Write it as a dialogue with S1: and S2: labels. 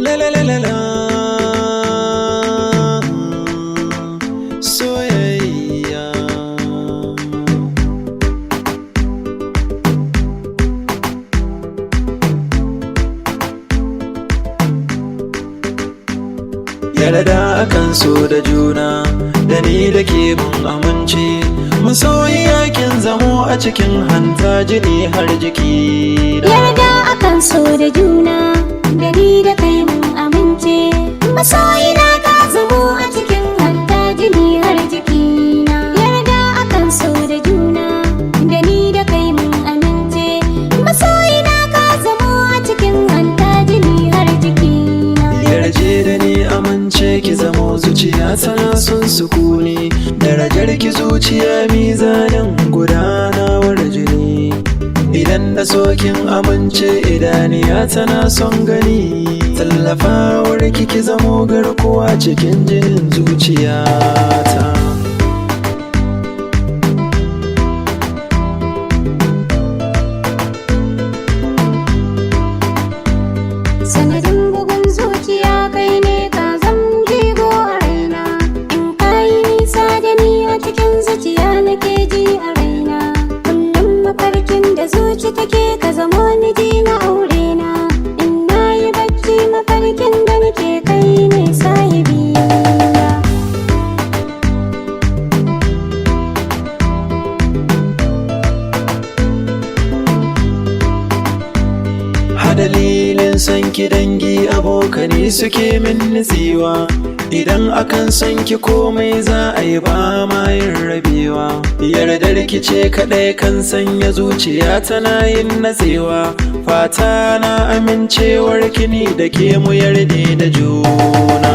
S1: La la la la la. Soyayya. Yarda akan so da juna, da ni da ke mun amince. Masoyiya, kin zamo a cikin hanta, jini har jiki.
S2: Yarda akan so da juna, da ni da kai mun amince. Masoyina, ka zamo a cikin hanta, jini har jikina. Yarda akan so da juna, da ni da kai mun amince. Masoyina, ka zamo a cikin hanta, jini har jikina.
S1: Yarje da ni, amince ki zamo, zuciya tana son sukuni. Darajar ki zuciya, mizanin gudanawar jini. Idan da sokin amince, idaniya tana son gani. Tallafawar ki, ki zamo garkuwa cikin jinin zuciyata.
S2: Sanadin bugun zuciya kai ne, ka zam jigo a raina. In ka yi nisa da ni, a cikin zuciya nake ji a raina. Kullum mafarkin da zuci take, ka zamo miji na aure na. In na yi bacci, mafarkin da nake, kai ne sahibi na.
S1: Ha, dalilin son ki dangi abokani suke min nutsewa. Idan akan son ki komai za a yi, ba ma yin rabewa. Yardar ki ce kaɗai kan sanya zuciya tana yin natsewa. Fata na amincewar kini da ke mu yarda da juna.